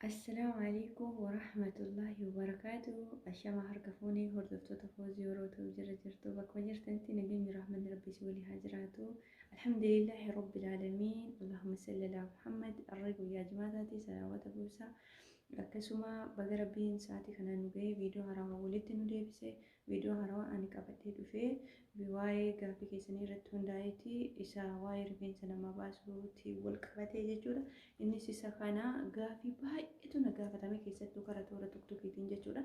Assalaamu alaikum warahmatullahi wabarakaatu. Ashama harka fuunee hordoftoota Foozii yeroo ta'u jira jirtu bakka jirtanitti nageenyi rahmanni rabbi si walii haa jiraatu. Alhamdulillahi rabbil aalamiin. Allahumma salli ala Muhammad. Arra guyyaa jimaataati salaawata buusaa. Akkasuma baga rabbiin sa'aatii kana nu ga'ee viidiyoo haarawaa walitti nu deebise. Viidiyoo haarawaa ani qabadhee dhufee waa'ee gaaffii keessanii irratti hundaa'eeti isa waa'ee rifeensa namaa baasuuti wal qabatee jechuudha. Innis isa kana gaaffii baay'eetu na gaafatame keessattuu karaa toora tuktukiitiin jechuudha.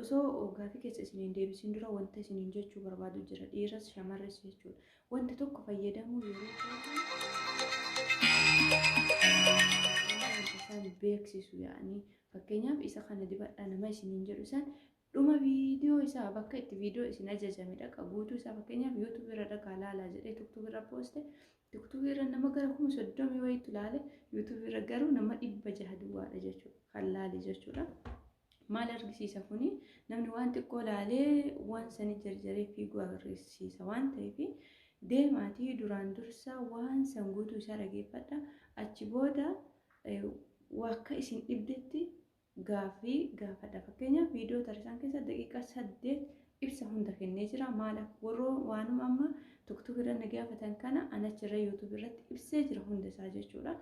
Osoo gaaffii keessa isiniin deebisin dura wanta isiniin jechuu barbaadu jira. Dhiiras shamarris jechuudha. Wanta tokko fayyadamuu yeroo isaan beeksisu yaa'anii fakkeenyaaf isa kana dibadhaa nama isiniin jedhu isaan dhuma viidiyoo isaa bakka itti viidiyoo isin ajajame dhaqa guutuu isaa fakkeenyaaf yuutuubii irra dhaqaa laalaa jedhee tuktuubii irra pooste tuktuubii irra nama gara 30,000 wayiitu laale yuutuubii irra garuu nama 600 duwwaadha jechuudha kan laale jechuudha. Maal argisiisa kuni namni waan xiqqoo laalee waan sani jarjaree fiiguu agarsiisa waan ta'eef deemaatii duraan dursa waan san guutuu isaa dhageeffadha achi booda akka isin dhibdetti gaaffii gaafadha. Fakkeenyaaf viidiyoo tarisaan keessa daqiiqaa 8 ibsa hunda kennee jira. Maal warroo waanuma amma tuktuk irra na gaafatan kana anachirra yuutuub irratti ibsee jira hunda isaa jechuudha.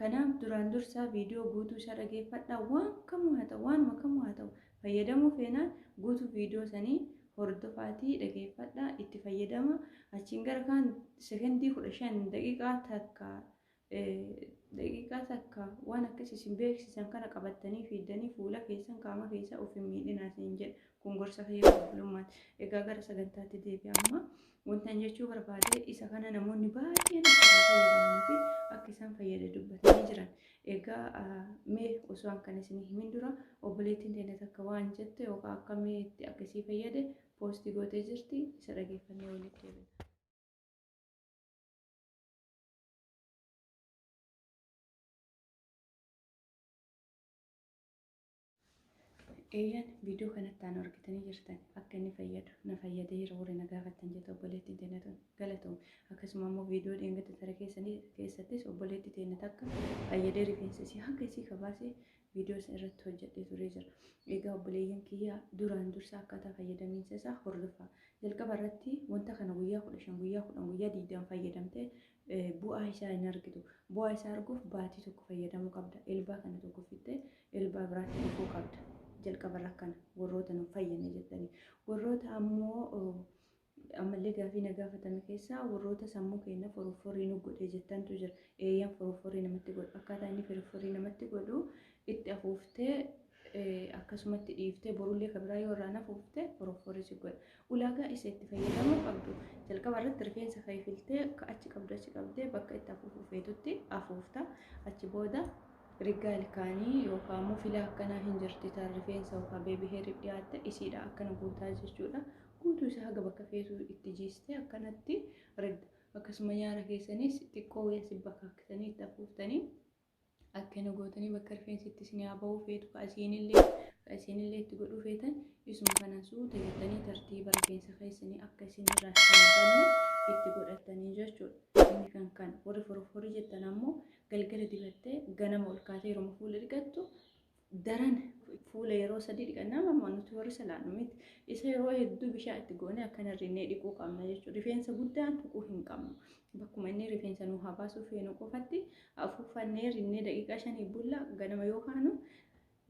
Kanaaf duraan dursaa viidiyoo guutuu isaa dhageeffadha. Waan kamuu haa ta'u waanuma kamuu haa ta'u fayyadamuu feenaan guutuu viidiyoo sanii hordofaatii dhageeffadha itti fayyadama. Achiin gara kaan sekendii 15 daqiiqaa takka daqiiqaa takka waan akkas isin beeksisan kana qabattanii fiiddanii fuula keessan qaama keessa of hin miidhinaa isin jedha. Kun gorsa fayyaa qulqullummaati. Egaa gara sagantaatti deebi'a amma. Wanta ani jechuu barbaade isa kana namoonni baay'een akka irraa fayyadamanii fi akka isaan fayyade dubbatanii jiran. Egaa mee osoo an kana isinii himin dura obboleettiin teenya takka waan jette yookaan akka mee itti akka isii fayyade poostii gootee jirti isa dhageeffannee walitti deebina. Eeyyan viidiyoo kanatti aanu argitanii jirtan akka inni fayyadu na fayyadeera warri na gaafattan jette obboleettiin teenya tun galatoom. Akkasuma immoo viidiyoo dheengadda tara keessanii keessattis obboleettii teenya takka fayyadee rifeensa isii hanga isii kabaasee viidiyoo isa irratti hojjedhee turee jira. Egaa obboleeyyan kiyya duraan dursa akkaataa fayyadamiinsa isaa hordofaa. Jalqaba irratti wanta kana guyyaa 15 guyyaa 10 guyyaa 20 fayyadamtee bu'aa isaa hin argitu. Bu'aa isaa arguuf baatii tokko fayyadamuu qabda. Elbaa kana tokko fixxee elbaa biraatti dhufuu qabda. Jalqaba irra kana warroota nu fayyadne jettanii. Warroota ammoo ammallee gaafii na gaafatame keessaa warroota sammuu keenya forofforii nu godhe jettantu jira. Eeyyaan forofforii namatti godhu. Akkaataa inni forofforii namatti godhu itti afuuftee akkasumatti dhiiftee borullee ka biraa yoo irraan afuufte forofforii si godha. Ulaagaa isa itti fayyadamuu qabdu jalqaba irratti rifeensa kee filtee ka achi qabdu achi qabdee bakka itti afuufuu feetutti afuufta. Achi booda riggaa ilkaanii yookaan immoo filaa akkanaa hin jirti tan rifeensa yookaan beebii heeriif dhiyaatte isiidha akkana guutaa jechuudha. Guutuu isaa haga bakka feetuu itti jiistee akkanatti rigga. Akkasuma nyaara keessanis xiqqoo wayii asii bakaaktanii itti afuuftanii akkana gootanii bakka rifeensi itti isin haa ba'uu feetu ka asiinillee itti godhuu feetan isuma kanaan suuta jettanii tartiiba rifeensa keessanii akka isin irraa hin banne itti godhatanii jechuudha. Inni kan kan warri forforii jettan ammoo galgala dibattee ganama ol kaatee yeroo fuula dhiqattu daran fuula yeroo sadii dhiqannaa mamma nuti warri salaannu miti. Isa yeroo hedduu bishaan itti goonee akkana rinnee dhiquu qabna jechuudha. Rifeensa guddaan tuquu hin qabnu. Bakkuma inni rifeensa nu haa baasuu feenu qofatti afuuffannee rinnee daqiiqaa shanii bulla ganama yoo kaanu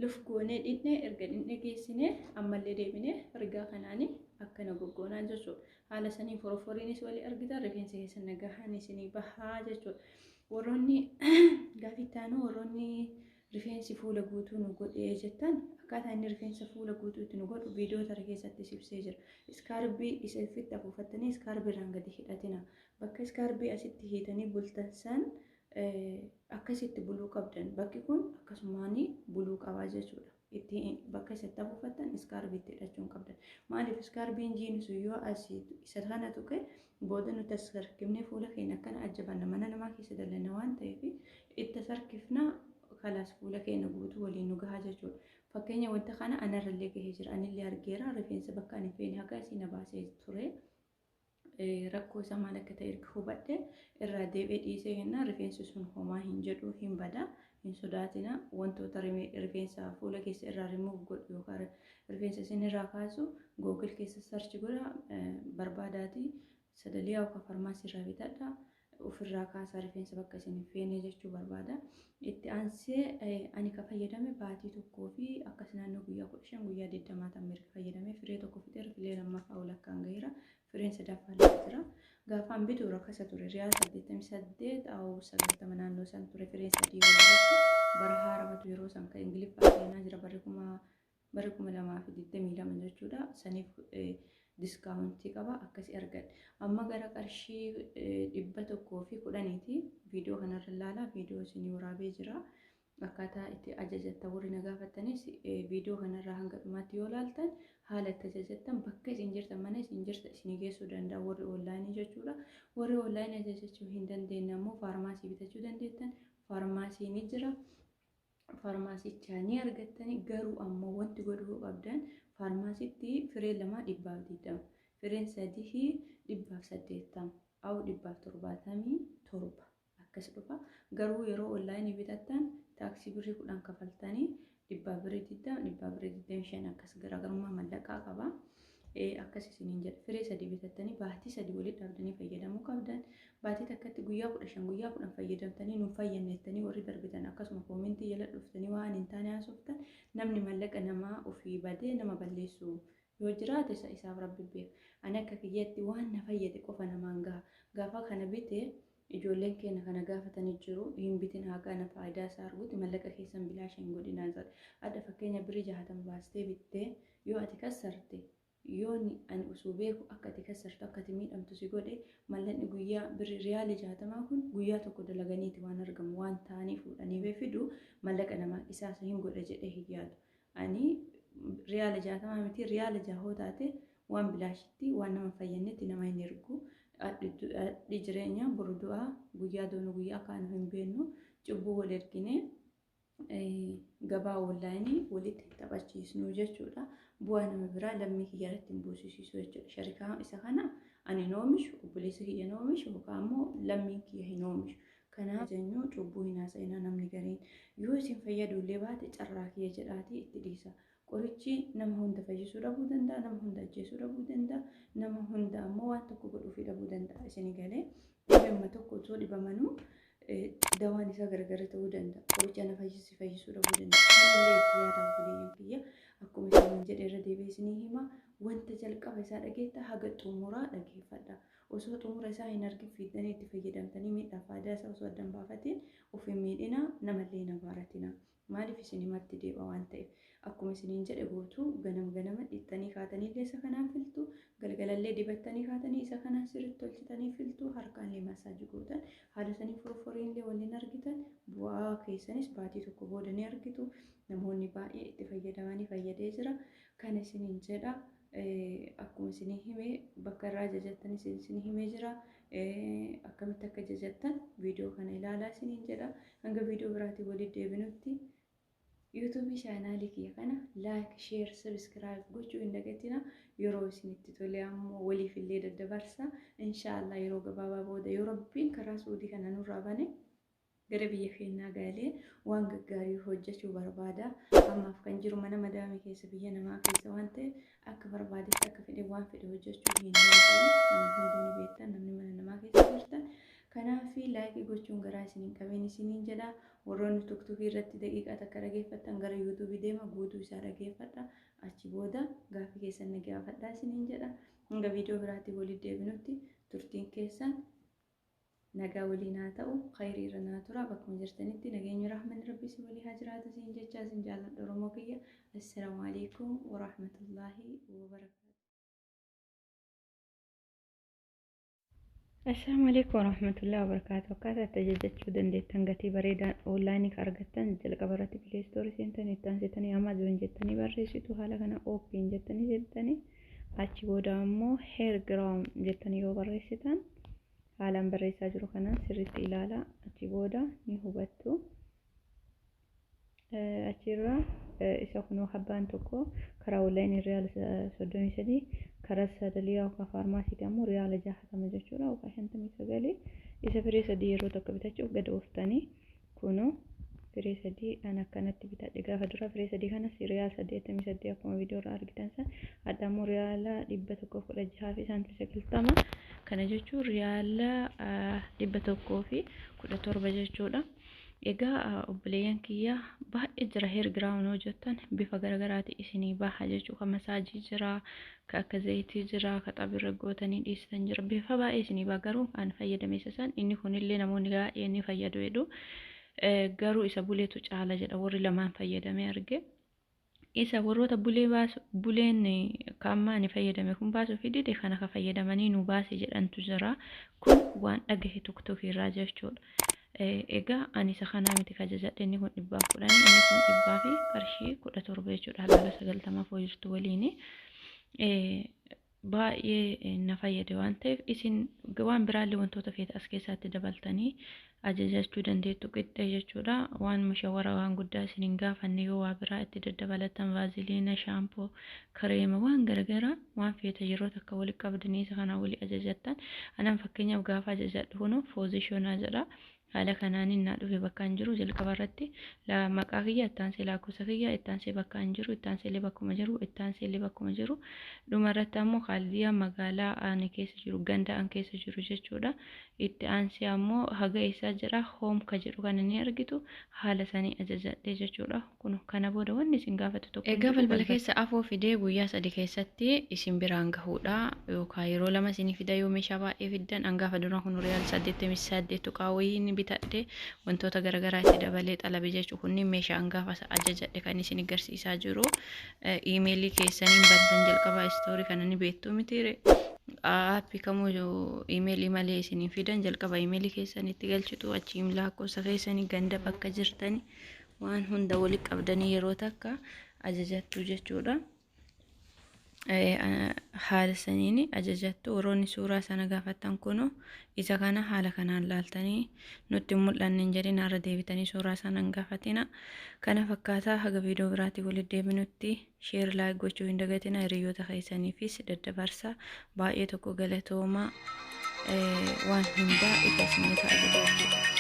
luf goonee dhiqnee erga dhiqnee geessinee ammallee deebinee rigaa kanaanii akkana goggoonaa jechuudha. Haala sanii foroforiinis walii argita rifeensa keessan nagahaan isinii bahaa jechuudha. Warroonni gaafii itti aanu warroonni rifeensi fuula guutuu nu godhee jettan akkaataa inni rifeensa fuula guutuu itti nu godhu viidiyoo tara keessatti ibsee jira. Iskaarbii isa ifitti afuufattanii iskaarbii irraan gadi hidhatina. Bakka iskaarbii asitti hiitanii bultan san akkasitti buluu qabdan. Bakki kun akkasumaan buluu qabaa jechuudha. Itti bakka isatti afuufattan iskaarbii itti hidhachuu hin qabdan. Maaliif iskaarbiin jiinu sun yoo asii isa kana tuqe booda nuti as harkifnee fuula keenya akkana ajjabanna mana namaa keessa dallanna waan ta'eef itti as harkifna kalaas fuula keenya guutuu waliin nu gahaa jechuudha. Fakkeenya wanta kana anarrallee gahee jira. Anillee argeera rifeensa bakka ani feene haga asii na baasee ture. Rakkoo isaa maal akka ta'e erga hubadhe irraa deebi'ee dhiisee kennaa rifeensi sun homaa hin jedhu hin bada. Hin sodaatina, wantoota rifeensa fuula keessa irraa rimuuf godhu yookaan rifeensa isin irraa kaasu Google keessa search godha barbaadaati, sadaliyaa yookaan farmaasii irraa bitadha. Ofirraa kaasaa rifeensa bakka isin hin feene jechuu barbaada. Itti aansee ani ka fayyadame baatii tokkoo fi akkas naannoo guyyaa 15, guyyaa 20 ta'an mirga fayyadame. Firee tokko fixeera, firee lammaffaa walakkaan gaheera, fireen sadaffaa lafa jira. Gaafaan bitu rakasa ture, riyaala 88 au 90 naannoo san ture fireen sadii walirratti. Bara haarawatu yeroo san kan Ingiliffaa seenaa jira, bara 2022 jechuudha. Saniif discountii qaba, akkasi argadhe. Amma gara qarshii 110ti. Viidiyoo kanarra ilaalaa, viidiyoo isinii waraabee jira. Akkaataa itti ajajattan warri na gaafattanis, viidiyoo kanarraa hanga dhumaatti yoo ilaaltan, haala itti ajajattan, bakka isin jirtan, mana isin jirtan isinii geessuu danda'a warri onlineii jechuudha. Warri onlineii ajajachuu hin dandeenye ammoo faarmaasii bitachuu dandeettan. Faarmaasii ni jira. Faarmaasichaa ni argattani. Garuu ammoo wanti godhuu qabdan, faarmaasitti firee lama 120, fireen sadii 180 au 177 akkas dhufa. Garuu yeroo onlineii bitattan taaksii birrii 10 kafaltanii dhibbaaf birrii 20, dhibbaaf birrii 25 akkas garaagarummaa mallaqaa qaba. Akkas isiniin jedha. Firee sadii bitattanii baatii 3 walitti dhaabdanii fayyadamuu qabdan. Baatii takkatti guyyaa 15, guyyaa 10 fayyadamtanii nuun fayyadne jettanii warri darbitan, akkasuma commentii jala dhuftanii waan hin taane haasoftan, namni mallaqa namaa ofii badee nama balleessu yoo jiraate isa isaaf Rabbi beeka. Ani akka kiyyatti waan na fayyade qofa namaan gaha. Gaafa kana bite ijoolleen keenya kana gaafatanii jiru, hin bitin haga na faayidaa isaa arguutti, mallaqa keessan bilaasha hin godhinaa jedha. Adda fakkeenya birrii 60 baastee bittee yoo ati kassarte, yoo ani osoo beeku akka ati kassartu, akka ati miidhamtu si godhe, mallaqni guyyaa birri riyaalii 60 kun guyyaa tokko dalaganiiti waan argamu waan ta'anii fuudhanii fidu, mallaqa namaa isaas hin godha jedhee hin yaadu. Ani riyaala 60 miti, riyaala jahoo taate waan bilaashitti, waan nama fayyadnetti nama hin ergu. Adhi jireenya, boru du'aa, guyyaa doonu guyyaa kaanu hin beeknu. Cubbuu wal ergine gabaa onlineii walitti taphachiisnu jechuudha. Bu'aa nama biraa lammii kiyya irratti hin buusisiisu jechuudha. Sharikaa isa kana ani hin oomishu, obboleessa kiyya hin oomishu, yookaan immoo lammiin kiyya hin oomishu. Kanaaf jennu cubbuu hin haasa'inaa. Namni gariin yoo isin fayyadu illee baate carraa kiyya jedhaatii itti dhiisa. Qorichi nama hunda fayyisuu dhabuu danda'a, nama hunda ajjeesuu dhabuu danda'a, nama hunda ammoo waan tokko godhuufii dhabuu danda'a. Isin galee dhibeen tokko osoo dhibamanuu dawaan isaa gargar ta'uu danda'a. Qoricha na fayyisi fayyisuu dhabuu danda'a. Kanallee itti yaada, obboleeyyan kiyya. Akkuma isin jedhe irra deebi'ee isinii hima. Wanta jalqaba isaa dhageetta haga xumuraa dhageeffadha. Osoo xumura isaa hin argin fiiddanii itti fayyadamtanii miidhaa faayidaa isaa osoo addan baafatiin of hin miidhina, namallee hin abaaratina. Maaliif isin himatti deebi'a waan ta'eef. Akkuma isiniin jedhe guutuu ganama ganama dhiqxanii kaatanii illee isa kanaan filtu, galgalallee dibattanii kaatanii isa kanaan sirriitti tolchitanii filtu, harkaanillee massage gootan, haala sanii forforiinillee waliin argitan, bu'aa keessanis baatii tokko booda ni argitu. Namoonni baay'ee itti fayyadamanii fayyadee jira. Kana isiniin jedha. Akkuma isinii hime, bakka irraa ajajattanis isinii himee jira. Akkamitti akka ajajattan viidiyoo kana ilaalaa isiniin jedha. Hanga viidiyoo biraatiin walitti deebinutti YouTubeii channelii kiyya kana like, share, subscribe gochuu hin dagatina. Yeroo isinitti tole ammoo waliif illee daddabarsa. Inshaallah yeroo gabaabaa booda yoo Rabbiin karaa Suudii kana nurraa bane gara biyya keenyaa galee waan gaggaarii hojjechuu barbaada. Ammaaf kan jiru mana madaamii keessa, biyya namaa keessa waan ta'eef, akka barbaadetti, akka fedhe, waan fedhe hojjechuu hin danda'u. Namni hunduu ni beektan, namni mana namaa keessa jirtan. Kanaaf likeii gochuun garaa isin hin qabeen isiniin jedha. Warroonni TikTokii irratti daqiiqaa takka dhageeffattan gara YouTubeii deema, guutuu isaa dhageeffadha. Achi booda gaaffii keessan ni gaafadha isiniin jedha. Hanga viidiyoo biraatti walitti deebinutti turtiin keessan nagaa waliin haa ta'u, khayrii irra naa tura. Bakkuma jirtanitti nageenyi rahmanni Rabbi isin walii haa jiraatu isin jecha isin jaalladha, Oromoo kiyya. Assalaamu alaikum warahmatullaahi wabarakaatu. Assalaamu alaikum warahmatullahi wabarakaatu. Akkaataa itti ajajachuu dandeettan gatii bareedaan onlineii kan argattan, jalqaba irratti Play Storeii seentanii, itti aansitanii Amazon jettanii barreessitu. Haala kana open jettanii seentanii, achi booda ammoo hair grow jettanii yoo barreessitan, haalaan barreessaa jiru kanaan sirriitti ilaala, achi booda ni hubattu. Achirraa isa kunoo abbaan tokko karaa onlineii riyaala 33, karaa sadaliyaa yookaan faarmaasiitii ammoo riyaala 60 jechuudha yookaan 59. Isa firee sadii yeroo tokko bitachuuf gad ooftanii kunoo Firee 3 an akkanatti bitadhe gaafa dura firee 3 kanas riyaal 88 akkuma viidiyoo irraa argitan san hadha immoo riyaala 116 fi saantii 90 kana jechuun riyaala 117 jechuudha. Egaa obboleeyyan kiyya baay'ee jira heer giraawun hojjettan bifa garagaraati isinii baha jechuu ka masaajii jira ka akka zayitii jira ka xabirra gootanii dhiistan jira bifa baay'ee isinii baha garuu kan fayyadame isa san inni kunillee namoonni baay'een ni fayyadu jedhu garuu isa buleetu caala jedha warri lamaan fayyadamee arge. Isa warroota bulee baasu buleen ka amma ani fayyadame kun baasuu fi dide kana ka fayyadamanii nu baase jedhantu jira. Kun waan dhagahe tokko irraa jechuudha. Egaa ani isa kanaa miti ka jajadhe inni kun 110 inni kun dhibbaa fi qarshii 17 jechuudha halaala 90 fooyyirtu waliini. Baay'ee na fayyade waan ta'eef isin waan biraallee wantoota feeta as keessaatti dabaltanii ajajachuu dandeettu qixxee jechuudha. Waan mushawara waan guddaa isin hin gaafanne yoo waa biraa itti daddabalatan vaaziliina, shaampoo, kireema waan garagaraa waan feeta yeroo takka wali qabdanii isa kanaa walii ajajattan. Anaan fakkeenyaaf gaafa ajajadhu kunoo foozishoonaa jedha. Haala kanaan naa dhufe bakka hin jiru jalqaba irratti maqaa kiyya ittaansee lakkoofsa kiyya ittaansee bakka hin jiru ittaansee illee bakkuma jiru ittaansee illee bakkuma jiru dhuma irratti ammoo kaaldiyaa magaalaa ani keessa jiru ganda an keessa jiru jechuudha. Itti aansee ammoo haga isaa jira hoom ka jedhu kana ni argitu haala sanii ajajadhe jechuudha. Kun kana booda wanni isin gaafatu tokko. Egaa balbala keessa afoo fidee guyyaa 3 keessatti isin biraan gahuudha yookaan yeroo 2 isin fida yoo meeshaa baay'ee fiddan an gaafa dura kun riyaal 88 tuqaa wayii ni bitadhe wantoota garaagaraa itti dabalee xalabe jechuun kunniin meeshaa an gaafa ajajadhe kan isin agarsiisaa jiru. Iimeelii keessaniin bantan jalqabaa istoorii kana ni beektu miti aappii kamuu iimeelii malee isinii fidan jalqaba iimeelii keessanitti galchitu achiin lakkoofsa keessanii ganda bakka jirtani waan hunda wali qabdanii yeroo takka ajajattu jechuudha. Haala saniin ajajattu warroonni suuraa sana gaafattan kunu isa kana haala kanaan laaltanii nutti hin mul'anne hin jedhin har'a deebitanii suuraa sana hin gaafatina. Kana fakkaataa haga viidiyoo biraatti walitti deebinutti sheer laayik gochuu hin dagatina hiriyoota keessaniifis daddabarsa baay'ee tokko galatoomaa waan hundaa ifa isinii ta'a jedha.